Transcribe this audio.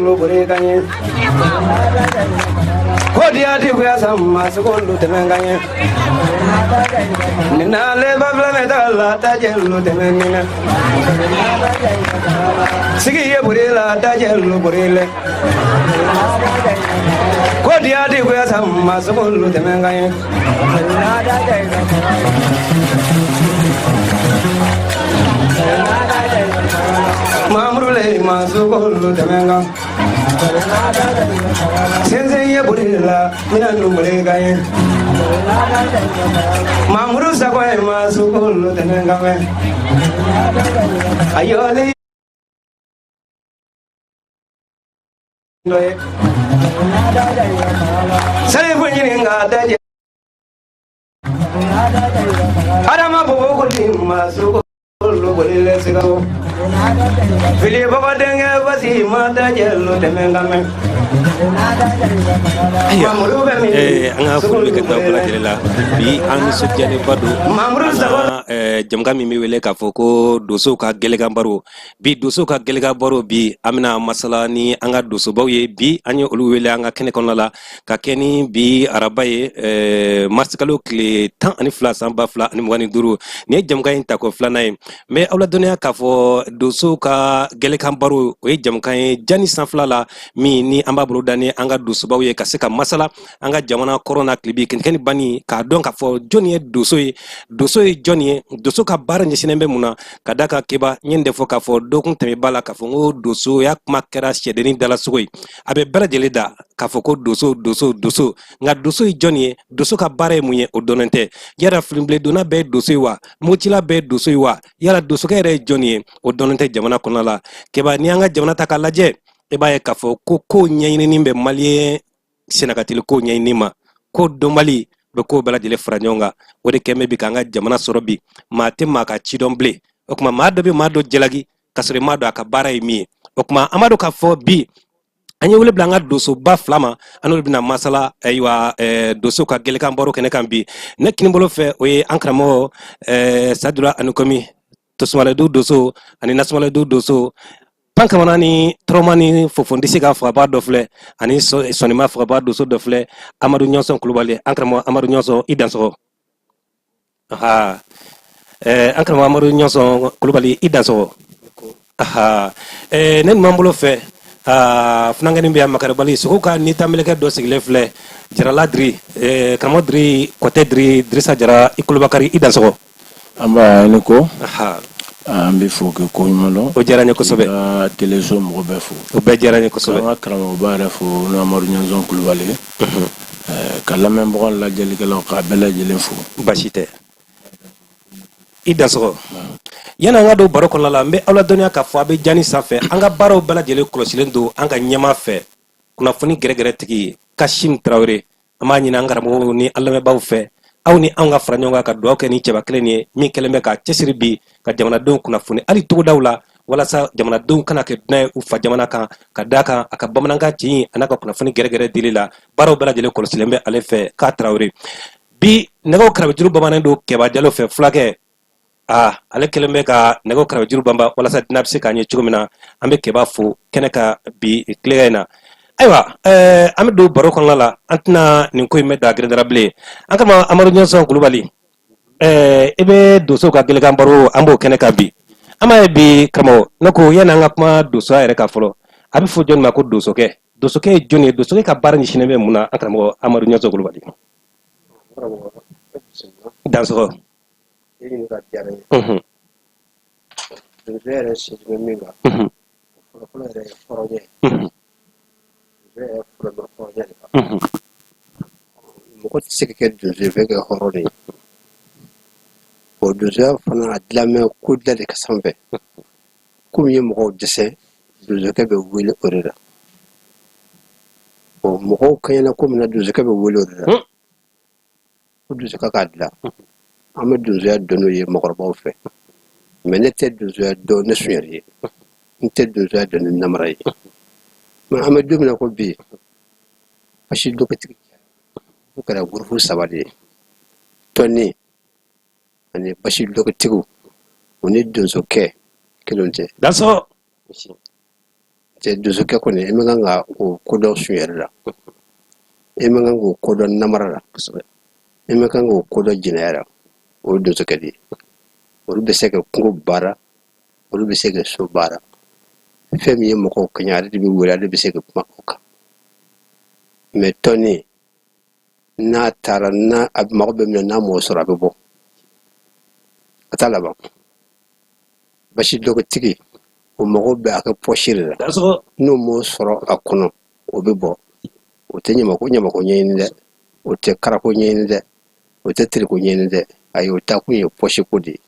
lu bori ka ɲɛ ko diya ti kuya sa masu ko lu tɛmɛ ka ɲɛ nin n'ale ba fila bɛ taa la dajɛ lu tɛmɛ nin na sigi ye bori la dajɛ lu bori lɛ ko diya ti kuya sa masu ko lu tɛmɛ ka ɲɛ Mamuru le masu ko lu tɛmɛ kan sinsin ye bori la mina lu bori ka ɲɛ Mamuru sago ye masu ko lu tɛmɛ kan mɛ ayɔli dɔ ye sarifu ɲininka dajɛ Adama bobo ko di masu ko lu bori le sigawo fili baba denkɛ basi ma dajɛ lu tɛmɛ kan mɛ Ayiwa, an ka foli bɛ ka taa bɛɛ lajɛlen la. Bi an nisɔndiyalenba don an ka jɛmukan min bɛ wele k'a fɔ ko donsow ka gɛlɛkan baro. Bi donsow ka gɛlɛkan baro, bi an bɛna masala ni an ka donsobaw ye. Bi an ye olu wele an ka kɛnɛ kɔnɔna la ka kɛ ni bi araba ye, marisikalo tile 12 san 2025. Nin ye jɛmukan in tako filanan ye. N bɛ aw ladɔnniya k'a fɔ donsow ka gɛlɛkan baro, o ye jɛmukan ye jani sanfɛla la min ni an b'a boloda ni an ka donsobaw ye ka se ka masala an ka jamana kɔrɔn n'a tilebi, kɛnikɛni banni, k'a dɔn k'a fɔ jɔnni ye donso ye, donso ye jɔnni ye, donso ka baara ɲɛsinnen bɛ mun na. Ka da kan keba n ye nin de fɔ k'a fɔ dɔgɔkun tɛmɛba la k'a fɔ n ko donsoya kuma kɛra sɛdennin dalasogo ye, a bɛ bɛɛ lajɛlen da k'a fɔ ko donso, donso, donso. Nka donso ye jɔnni ye, donso ka baara ye mun ye, o dɔnnen tɛ. Yala filibiledonna bɛɛ ye donso ye wa? Mugucila bɛɛ ye donso ye wa? Yala donsokɛ yɛrɛ ye jɔnni ye, o dɔnnen tɛ jamana kɔnɔ la. Keba, n'i y'an ka jamana ta k'a lajɛ, i b'a ye k'a fɔ ko kow ɲɛɲinini bɛ maliyɛn senakateli ko ɲɛɲini ma, ko dɔnbali bɛ ko bɛɛ lajɛlen fara ɲɔgɔn kan. O de kɛn bɛ bi k'an ka jamana sɔrɔ bi, maa tɛ maa ka ci dɔn bilen. O tuma maa dɔ bɛ maa dɔ jalaki k'a sɔrɔ i m'a dɔn a ka baara ye min ye. O tuma an b'a dɔn k'a fɔ bi an ye wele bila an ka donsoba fila ma, an n'olu bɛna masala. Ayiwa, donso ka gɛlɛkan baro kɛnɛ kan bi, ne kinibolo fɛ, o ye an karamɔgɔ Sadula Anikomi, Tosumalɛdu donso ani Nasumalɛdu donso, pankamana ni tɔrɔma ni fofondisi ka fagaba dɔ filɛ, ani sɔnima fagaba donso dɔ filɛ, Amadu Ɲɔnsɔn Kulubali. An karamɔgɔ Amadu Ɲɔnsɔn, i dansɔgɔ. Aha, an karamɔgɔ Amadu Ɲɔnsɔn Kulubali, i dansɔgɔ. Aha, ne numan bolo fɛ, funankɛnin bɛ yan, makaribali sogo ka ni tamelekɛ dɔ sigilen filɛ, Jarala Diri, karamɔgɔ Diri Kɔtɛ Diri, Dirisa Jara, i Kulubakari, i dansɔgɔ. Nba, i ni ko. An b'i fo k'i ko ɲuman dɔn. O diyara n ye kosɛbɛ. Ka teleso mɔgɔ bɛɛ fo. O bɛɛ diyara n ye kosɛbɛ. An ka karamɔgɔba yɛrɛ fo, n'o Amadu Ɲɔnsɔn Kulubali ye. Ka lamɛnbagaw, lajɛlikɛlaw, k'a bɛɛ lajɛlen fo. Baasi tɛ, i dansɔgɔ. Yanni an ka don baro kɔnɔna la, n bɛ aw ladɔnniya k'a fɔ a bɛ jani sanfɛ, an ka baaraw bɛɛ lajɛlen kɔlɔsilen don an ka ɲɛmaa fɛ, kunnafoni gɛrɛgɛrɛ tigi Kasim Tarawele. An b'a ɲini an karamɔgɔw ni an lamɛnbaaw fɛ, aw ni anw ka fara ɲɔgɔn kan ka dugawu kɛ ni cɛba kelen ye min kɛlen bɛ ka cɛsiri bi ka jamanadenw kunnafoni hali togodaw la, walasa jamanadenw kana kɛ dunan ye u fa jamana kan. Ka d'a kan a ka bamanankan cɛɲi an'a ka kunnafoni gɛrɛgɛrɛ dili la, baaraw bɛɛ lajɛlen kɔlɔsilen bɛ ale fɛ. K'a Tarawele, bi nɛgɛw karabajuru bamanan don Kɛba Jalo fɛ, fulakɛ. Aa, ale kɛlen bɛ ka nɛgɛw karabajuru banba walasa diinɛ bɛ se k'a ɲɛ cogo min na. An bɛ Kɛba fo kɛnɛ kan bi tilega in na. Ayiwa, an bɛ don baro kɔnɔna la, an tɛna nin ko in bɛ da gɛrɛndara bilen. An kama Amadu Ɲɔnsɔn Kulubali, i bɛ donsow ka gɛlɛkan baro, an b'o kɛnɛ kan bi. An b'a ye bi, karamɔgɔ, ne ko yanni an ka kuma donsoya yɛrɛ kan fɔlɔ, a bɛ fɔ jɔnni ma ko donsokɛ? Donsokɛ ye jɔnni ye? Donsokɛ ka baara ɲɛsinnen bɛ mun na? An karamɔgɔ Amadu Ɲɔnsɔn Kulubali, dansɔgɔ. I ɲininka diyara n ye. Donsoya yɛrɛ sinsin bɛ min kan, fɔlɔfɔlɔ yɛrɛ ye hɔrɔnya ye. Donsoya yɛrɛ fɔlɔ bɛ hɔrɔnya de kan. Mɔgɔ tɛ se ka kɛ donso ye f'e kɛ hɔrɔn de ye. Bon, donsoya fana a dilan bɛ ko dilan de ka sanfɛ. Ko min ye mɔgɔw dɛsɛ, donsokɛ bɛ wele o de la. Bon, mɔgɔw kɛɲɛna ko min na, donsokɛ bɛ wele o de la. Ko donsokɛ k'a dilan. An bɛ donsoya dɔn n'o ye mɔgɔkɔrɔbaw fɛ, mais ne tɛ donsoya dɔn ni sonyali ye, n tɛ donsoya dɔn ni namara ye. Mais an bɛ don min na ko bi, basi dɔgɔtigi o kɛra gurupu saba de ye: tɔnden ani basi dɔgɔtigiw, o ni donsokɛ kelen tɛ. Dansɔgɔ. Cɛ donsokɛ kɔni, e man kan ka o kodɔn suɲɛli la, e man kan k'o kodɔn namara la, e man kan k'o kodɔn jɛnɛya la. O ye donsokɛ de ye. Olu bɛ se ka kungo baara, olu bɛ se ka so baara. Fɛn min ye mɔgɔw kɛɲɛ, ale de bɛ wele, ale bɛ se ka kuma o kan. Mais tɔnden n'a taara, n'a a mago bɛ min na, n'a m'o sɔrɔ, a bɛ bɔ, a t'a laban. Basi dɔgɔtigi, o mago bɛ a ka pɔsi de la. N'o m'o sɔrɔ a kɔnɔ, o bɛ bɔ. O tɛ ɲamako ɲamako ɲɛɲini dɛ, o tɛ karako ɲɛɲini dɛ, o tɛ teriko ɲɛɲini dɛ. Ayi, o taakun ye pɔsi ko de ye.